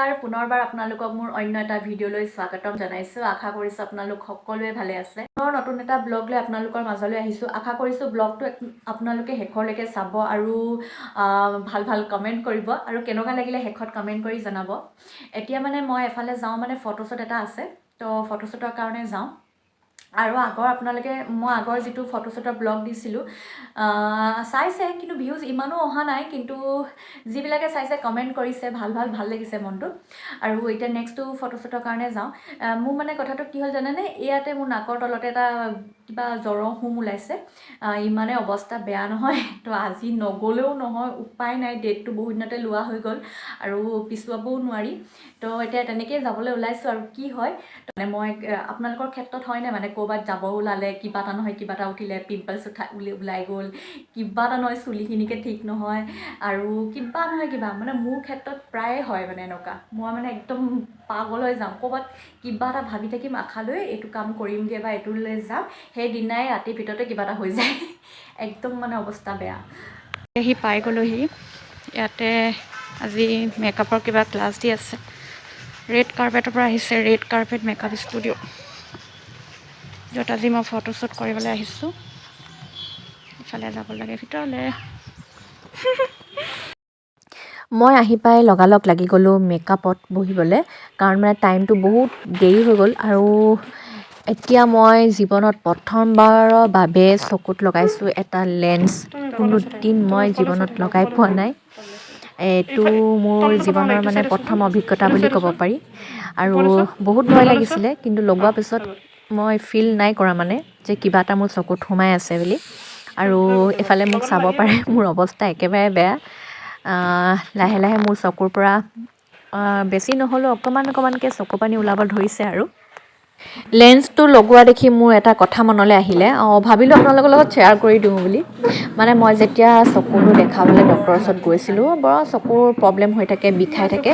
নমস্কাৰ, পুনৰবাৰ আপোনালোকক মোৰ অন্য এটা ভিডিঅ'লৈ স্বাগতম জনাইছোঁ। আশা কৰিছোঁ আপোনালোক সকলোৱে ভালে আছে। পুনৰ নতুন এটা ব্লগ লৈ আপোনালোকৰ মাজলৈ আহিছোঁ। আশা কৰিছোঁ ব্লগটো আপোনালোকে শেষলৈকে চাব আৰু ভাল ভাল কমেণ্ট কৰিব আৰু কেনেকুৱা লাগিলে শেষত কমেণ্ট কৰি জনাব। এতিয়া মানে মই এফালে যাওঁ, মানে ফটোশ্বুট এটা আছে, তো ফটোশ্বুটৰ কাৰণে যাওঁ। আৰু আগৰ আপোনালোকে মই আগৰ যিটো ফটোশ্বুটৰ ব্লগ দিছিলোঁ চাইছে, কিন্তু ভিউজ ইমানো অহা নাই। কিন্তু যিবিলাকে চাইছে, কমেণ্ট কৰিছে ভাল ভাল, ভাল লাগিছে মনটো। আৰু এতিয়া নেক্সটটো ফটোশ্বুটৰ কাৰণে যাওঁ। মোৰ মানে কথাটো কি হ'ল জানেনে? ইয়াতে মোৰ নাকৰ তলতে এটা কিবা জ্বৰৰ শুম ওলাইছে। ইমানেই অৱস্থা বেয়া নহয়, তো আজি নগ'লেও নহয়, উপায় নাই। ডেটটো বহুত দিনতে লোৱা হৈ গ'ল আৰু পিছুৱাবও নোৱাৰি। তো এতিয়া তেনেকেই যাবলৈ ওলাইছোঁ আৰু কি হয়। মানে মই আপোনালোকৰ ক্ষেত্ৰত হয়নে, মানে ক'ৰবাত যাব ওলালে কিবা এটা নহয় কিবা এটা উঠিলে, পিম্পলছ উঠা ওলাই গ'ল, কিবা এটা নহয় চুলিখিনিকে ঠিক নহয় আৰু কিবা নহয় কিবা, মানে মোৰ ক্ষেত্ৰত প্ৰায়ে হয়। মানে এনেকুৱা মই মানে একদম পাগল হৈ যাওঁ। ক'ৰবাত কিবা এটা ভাবি থাকিম আশা লৈ, এইটো কাম কৰিমগৈ বা এইটোলৈ যাম, সেইদিনাই ৰাতিৰ ভিতৰতে কিবা এটা হৈ যায়। একদম মানে অৱস্থা বেয়া। আহি পাই গ'লোহি। ইয়াতে আজি মেকআপৰ কিবা ক্লাছ দি আছে। ৰেড কাৰ্পেটৰ পৰা আহিছে, ৰেড কাৰ্পেট মেকআপ ষ্টুডিঅ', য'ত আজি মই ফটোশ্বুট কৰিবলৈ আহিছোঁ। ইফালে যাব লাগে ভিতৰলৈ। মই আহি পাই লগালগ লাগি গ'লোঁ মেকআপত বহিবলৈ, কাৰণ মানে টাইমটো বহুত দেৰি হৈ গ'ল। আৰু এতিয়া মই জীৱনত প্ৰথমবাৰৰ বাবে চকুত লগাইছোঁ এটা লেন্স। কোনো দিন মই জীৱনত লগাই পোৱা নাই। এইটো মোৰ জীৱনৰ মানে প্ৰথম অভিজ্ঞতা বুলি ক'ব পাৰি। আৰু বহুত ভয় লাগিছিলে, কিন্তু লগোৱাৰ পিছত মই ফিল নাই কৰা মানে যে কিবা এটা মোৰ চকুত সোমাই আছে বুলি। আৰু এইফালে মোক চাব পাৰে, মোৰ অৱস্থা একেবাৰে বেয়া। লাহে লাহে মোৰ চকুৰ পৰা বেছি নহ'লেও অকণমান অকণমানকৈ চকু পানী ওলাব ধৰিছে। আৰু লেন্সটো লগোৱা দেখি মোৰ এটা কথা মনলৈ আহিলে। অঁ, ভাবিলোঁ আপোনালোকৰ লগত শ্বেয়াৰ কৰি দিওঁ বুলি। মানে মই যেতিয়া চকুটো দেখাবলৈ ডক্টৰৰ ওচৰত গৈছিলোঁ, বৰ চকুৰ প্ৰব্লেম হৈ থাকে, বিষাই থাকে,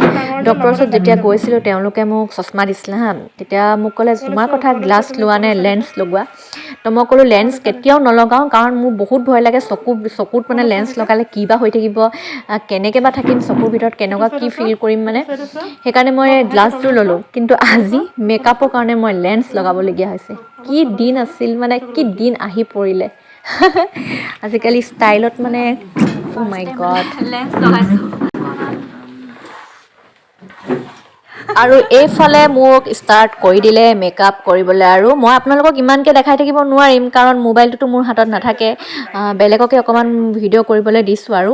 ডক্টৰৰ ওচৰত যেতিয়া গৈছিলোঁ, তেওঁলোকে মোক চশমা দিছিলে হা। তেতিয়া মোক ক'লে, "তোমাৰ কথা গ্লাছ লোৱা নে লেন্স লগোৱা?" তো মই ক'লোঁ, লেন্স কেতিয়াও নলগাওঁ, কাৰণ মোৰ বহুত ভয় লাগে চকুত মানে লেন্স লগালে কি বা হৈ থাকিব, কেনেকৈ বা থাকিম, চকুৰ ভিতৰত কেনেকুৱা কি ফিল কৰিম, মানে সেইকাৰণে মই গ্লাছযোৰ ল'লোঁ। কিন্তু আজি মেকআপৰ কাৰণে মই লেন্স লগাবলগীয়া হৈছে। কি দিন আছিল, মানে কি দিন আহি পৰিলে! আজিকালি ষ্টাইলত মানে, অ' মাই গড! লেন্স লগাইছোঁ। আৰু এইফালে মোক ষ্টাৰ্ট কৰি দিলে মেকআপ কৰিবলৈ। আৰু মই আপোনালোকক ইমানকৈ দেখাই থাকিব নোৱাৰিম, কাৰণ মোবাইলটোতো মোৰ হাতত নাথাকে। বেলেগকে অকণমান ভিডিঅ' কৰিবলৈ দিছোঁ আৰু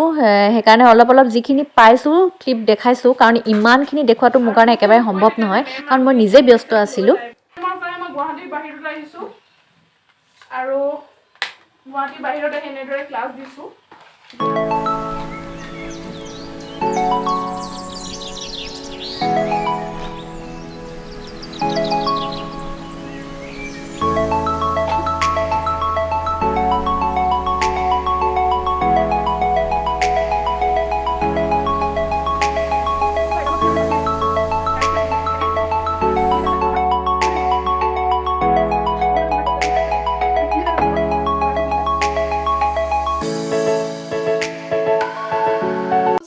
সেইকাৰণে অলপ অলপ যিখিনি পাইছোঁ ক্লিপ দেখাইছোঁ, কাৰণ ইমানখিনি দেখুৱাটো মোৰ কাৰণে একেবাৰে সম্ভৱ নহয়, কাৰণ মই নিজে ব্যস্ত আছিলোঁ। মই কাৰণে মই গুৱাহাটীৰ বাহিৰলৈ আহিছোঁ আৰু গুৱাহাটীৰ বাহিৰত আহি এনেদৰে ক্লাছ দিছোঁ।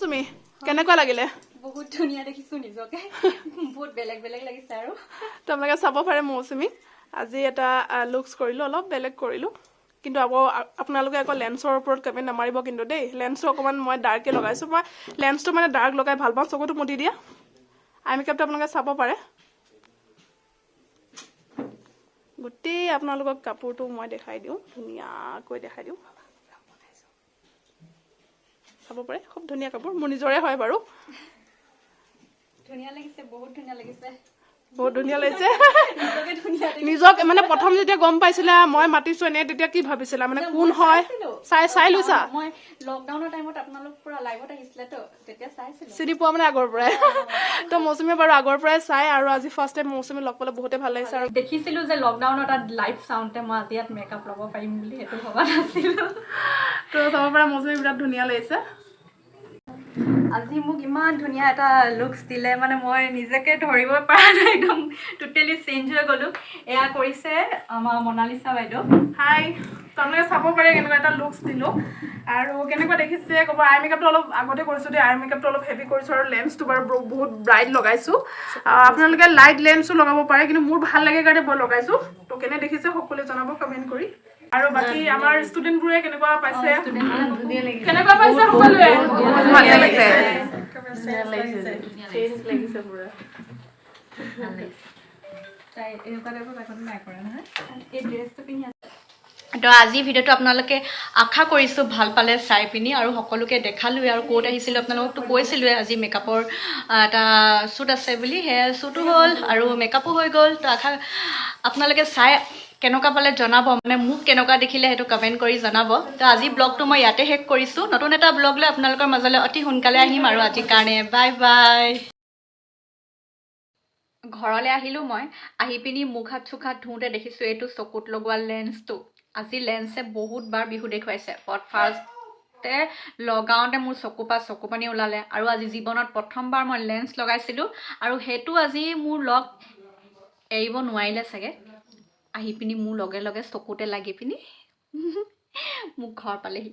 চুমি, কেনেকুৱা লাগিলে? বহুত ধুনীয়া দেখিছোঁ নিজকে, বহুত বেলেগ বেলেগ লাগিছে আৰু। তো আপোনালোকে চাব পাৰে মৌচুমী। আজি এটা লুকছ কৰিলোঁ, অলপ বেলেগ কৰিলোঁ। কিন্তু আকৌ আপোনালোকে আকৌ লেন্সৰ ওপৰত কমেণ্ট নামাৰিব কিন্তু দেই। লেন্সটো অকণমান মই ডাৰ্কে লগাইছোঁ। মই লেন্সটো মানে ডাৰ্ক লগাই ভাল পাওঁ। চকুটো মুদি দিয়া। আই মেকআপটো আপোনালোকে চাব পাৰে গোটেই। আপোনালোকক কাপোৰটো মই দেখাই দিওঁ, ধুনীয়াকৈ দেখাই দিওঁ। চাব পাৰে, খুব ধুনীয়া কাপোৰ, মোৰ নিজৰে হয় বাৰু। ধুনীয়া লাগিছে, বহুত ধুনীয়া লাগিছে। বহুত ধুনীয়া লাগিছে। নিজকে ধুনীয়া দেখিছোঁ। নিজক মানে প্ৰথম যেতিয়া গম পাইছিলা মই মাতিছো এনে, তেতিয়া কি ভাবিছিলা? মানে কোন হয়? চাইছিলো। চাই চাই লৈছা? মই লকডাউনৰ টাইমত আপোনালোক পুৰা লাইভত আহিছিলে তো, তেতিয়া চাইছিলো। চিনি পোৱা মানে আগৰ পৰাই। তো মৌচুমীয়ে বাৰু আগৰ পৰাই চাই আৰু আজি ফাৰ্ষ্ট টাইম মৌচুমী লগ পালে বহুতে ভাল লাগিছে আৰু। দেখিছিলো যে লকডাউনত তাত লাইভ চাওঁতে মই আজি ইয়াত মেকআপ ল'ব পাৰিম বুলি সেইটো ভবা নাছিলো। তো চাব পৰা, মৌচুমী বিৰাট ধুনীয়া লাগিছে। আজি মোক ইমান ধুনীয়া এটা লুকছ দিলে, মানে মই নিজকে ধৰিব পৰা নাই, একদম টোটেলি চেঞ্জ হৈ গ'লোঁ। এয়া কৰিছে আমাৰ মনালিচা বাইদেউ। হাই। তো আপোনালোকে চাব পাৰে কেনেকুৱা এটা লুকছ দিলোঁ আৰু কেনেকুৱা দেখিছে ক'ব। আই মেকআপটো অলপ আগতে কৰিছোঁ দেই। আই মেকআপটো অলপ হেভি কৰিছোঁ আৰু লেন্সটো বাৰু বহুত ব্ৰাইট লগাইছোঁ। আপোনালোকে লাইট লেন্সো লগাব পাৰে, কিন্তু মোৰ ভাল লাগে কাৰণে মই লগাইছোঁ। তো কেনে দেখিছে সকলোৱে জনাব কমেণ্ট কৰি। আৰু বাকী আমাৰ ষ্টুডেণ্টবোৰে কেনেকুৱা পাইছে, কেনেকুৱা পাইছে সকলোৱে? ভাল লাগিছে। চেঞ্জ লাগিছে পুৰা। তাই এনেকুৱা টাইপৰ আগতে নাই কৰা নহয়, এই ড্ৰেছটো পিন্ধি। তো আজি ভিডিঅ'টো আপোনালোকে আশা কৰিছোঁ ভাল পালে চাই পিনি। আৰু সকলোকে দেখালোৱে আৰু ক'ত আহিছিলোঁ আপোনালোকতো কৈছিলোঁৱে। আজি মেকআপৰ এটা শ্বুট আছে বুলি, সেয়া শ্বুটো হ'ল আৰু মেকআপো হৈ গ'ল। তো আশা আপোনালোকে চাই কেনেকুৱা পালে জনাব, মানে মোক কেনেকুৱা দেখিলে সেইটো কমেণ্ট কৰি জনাব। তো আজি ব্লগটো মই ইয়াতে শেষ কৰিছোঁ। নতুন এটা ব্লগ লৈ আপোনালোকৰ মাজলৈ অতি সোনকালে আহিম আৰু আজিৰ কাৰণে বাই বাই। ঘৰলৈ আহিলোঁ মই। আহি পিনি মুখ হাত চুখ হাত ধুওঁতে দেখিছোঁ এইটো চকুত লগোৱা লেন্সটো। আজি লেন্সে বহুত বাৰ বিহু দেখুৱাইছে। ফাৰ্ষ্টতে লগাওঁতে মোৰ চকুৰ পৰা চকু পানী ওলালে আৰু আজি জীৱনত প্ৰথমবাৰ মই লেন্স লগাইছিলোঁ আৰু সেইটো আজি মোৰ লগ এৰিব নোৱাৰিলে চাগে। আহি পিনি মোৰ লগে লগে চকুতে লাগি পিনি মোক ঘৰ পালেহি।